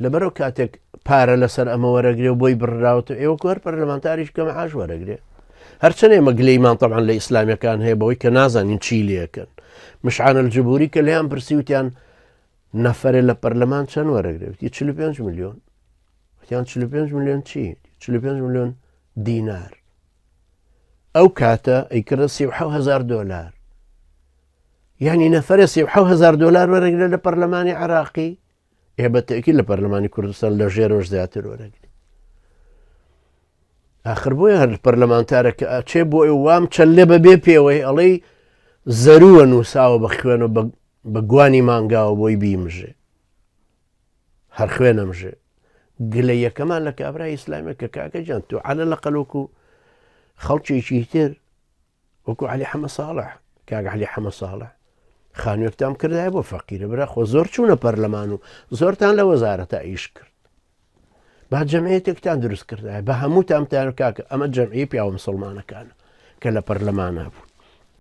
لەبەرەوە کاتێک پارە لەسەر ئەمە وەرەگرێ و بۆی بڕراوەتە ئێوە هەر پەرلەمانتاریش کە معاش وەرەگرێ هەرچەند ئێمە گلەیمان تەبعەن لە ئیسلامیەکان هەیە بەوەی کە نازانین چی لەکەن مشعان الجبوری کە لێیان پرسی وتیان نەفەرێ لە پەرلەمان چەند وەرەگرێ وتی 45 میلیۆن وتیان 45 میلیۆن چی 45 میلیۆن دینار ئەو کاتە ئەیکردە 37 هزار دۆلار یعنی نەفرە 37 هزار دۆلار وەرەگرێ لە پەرلەمانی عراقی ئێ بە تەئکید لە پەرلەمانی کوردستان لە ژێرەوەش زیاتر وەرەگری ئاخر بۆیە هەر پەرلەمانتارە کە ئەچێ بۆ ئێ وام چەند لێ بەبێ پێوەی ئەڵێی زەرووە نووساوە بە خوێن و بە گوانی مانگاوە بۆی بیمژێ هەر خوێنەمژێ گلە یەکەمان لە کابرای ئیسلامە کە کاکە جان تو عەلە لە قەلۆک و خەڵکێکی تر وەکو عەلی حەمە ساڵح کاک عەلی حەمە ساڵح خانوێکتان کردای بۆ فەقیرە برا خۆ زۆر چوونە پەرلەمان و زۆرتان لە وەزارەتە ئیش کرد با جەمعیەتێکتان دروست کردای بە هەمووتان تان کاکە ئەمە جەمعی پیاوە مسلمانەکانە کە لە پەرلەمانە بوون.